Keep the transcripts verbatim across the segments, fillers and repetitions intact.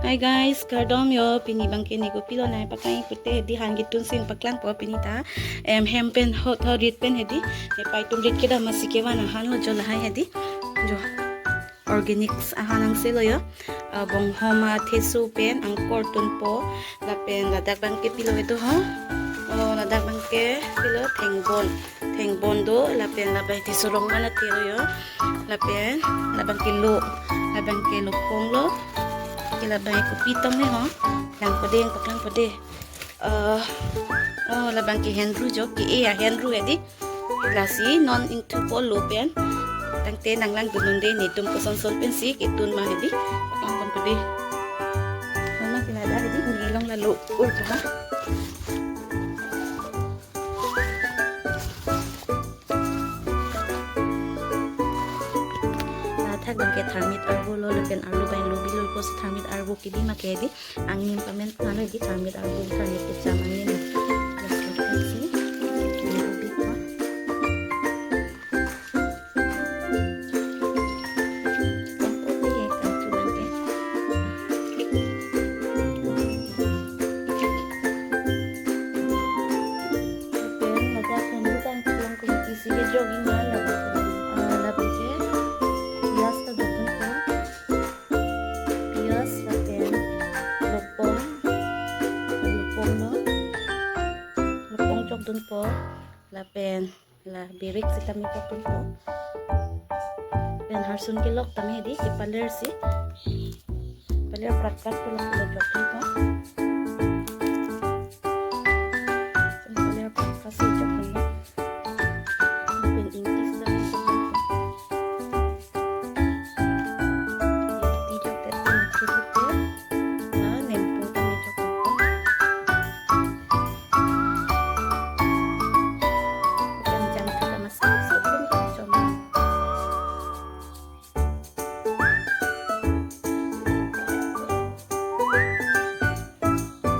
Hi guys, kardom jo, pini abangke ne kopilo nangpaklang pute hedi, han ketun si paklangpo pini ta. Em, hem pen hot hot rit pen hedi. Nepei atum rit kedam asi kevan ahan lo jo lahai hedi. Jo. Organics ahan angse lo jo. Ah, bonghom atheso pen angkor tunpo. Lapen ladak abangke pilo itum ho. Oh, ladak abangke pilo thengbon. Thengbon do, lapen labang theso rong mana tero jo. Lapen labangke lo, labangke lopong lo. Ke labang kopi tong ne ho. Langpo dei, paklangpo dei. Eh, oh, labangke henru jo, ke-e ahenru hedi. Lasi non ingthupo lo pen. Tangte nanglangdun un dei, netum koson son pensi ketun ma hedi. Paklangponpo dei. Mama ke ladak hedi, ne along la lo ur ko ha. Ladak abangke tharmit arvo lo, lapen arlo abang lo bilo ko si tharmit arvo kebi ma kebi. Angnim pamen phan hedi, tharmit arvo, tharmit kecham angnim. Yes, yes, yes. Lapen ladak henru abang tulong kung isi ke jogging ma lapen, ah, lapen ke piyas ta dokun ko. Piyas lapen lopong, lopong lo, lopong chokdunpo, lapen la birik sitame chokdunpo. Pen harsun kelok tame hedi, kepaler si. Paler prat prat pulo pulo chokdunpo. Pen paler prat prat si chokdunpo. Pen ingti sitame chokdunpo. Ingti chokdet pen ingti site. La nempo tame chokdunpo. Pen jangthu tame sangso pen chokdunpo.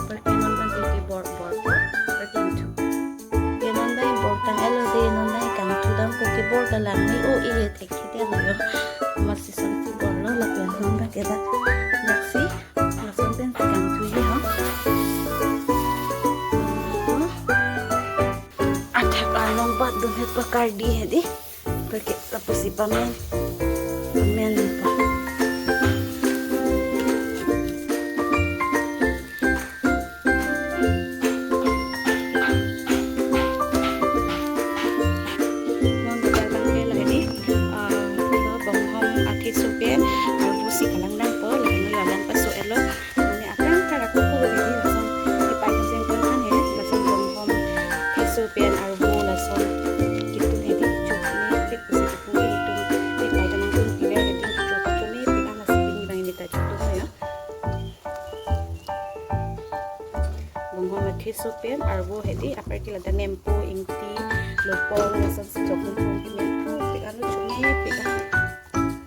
Perke non abangke bor bor ko, perke ingthu. Ke non abang bor tang elo dei, non abang kangthu dam ko, ke bor ta lang ni o, ihe thek ke dia lo jo. Masi sangsi bor lo, lapen non abangke dak, daksi lason pensi kangthu ji ha. Athak along bat dun het pakar di hedi. Perke lapusi pamen. Pamen pa. Non ladak abangke lahai di, ah, bonghom atheso pen arvo si kalang dampo, lapen lalang paso elo. Mane aphrang ta ako ko hedi, lason nepei kachengpon an he, lason bonghom atheso pen arvo lason ketun hedi, chokmepik pusi kepung ke netum nepei ta nangtun piver hedi, chok chokmepik an, lasi pini abang ne ta chokdun jo. Bonghom atheso pen arvo hedi, apar ke ladak nempo, ingti, lopong, lason si chokdunpo, nempo pik an lo, chokmepik an.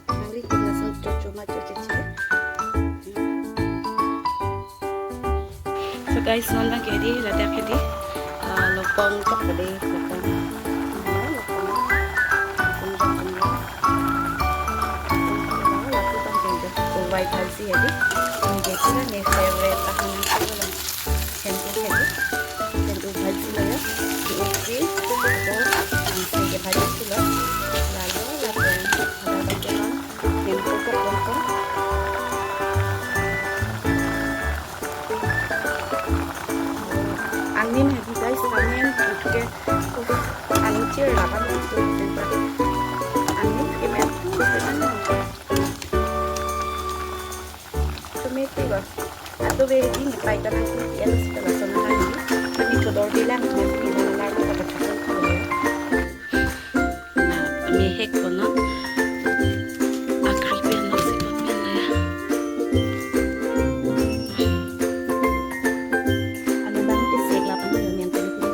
Nangli pik lason chocho ma chocheche. So guys, non abangke hedi, ladak hedi, ah, lopong chokpo dei, lopong. Ah, lopong. Lopong chokdun lo. Lopong chokdun lo, lapu abangke hedi. Uvai bhaji hedi. Ini dia kira ne favorite ahan. Hempu hedi. Hempu bhaji lo jo. Di upi. Abo angse ke bhaji lo. Lalo lapen ada bhaji lo. Hempu ko pon ko. Angnim hedi guys, angnim ke. Uff, angchir laban itu. Angnim kemen tu sebenarnya. Chokmepik ba. Ato be hedi nepei ta nangtun pi elo sita lason ahan hedi. Kami chodor bilang ne sini nang lar lo kata kata ko ya. Na, mehek kono. Akri pen lo si pamen lo jo. Anu abang ti sek lapen lo jo, nian tadi pun.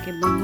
Ebong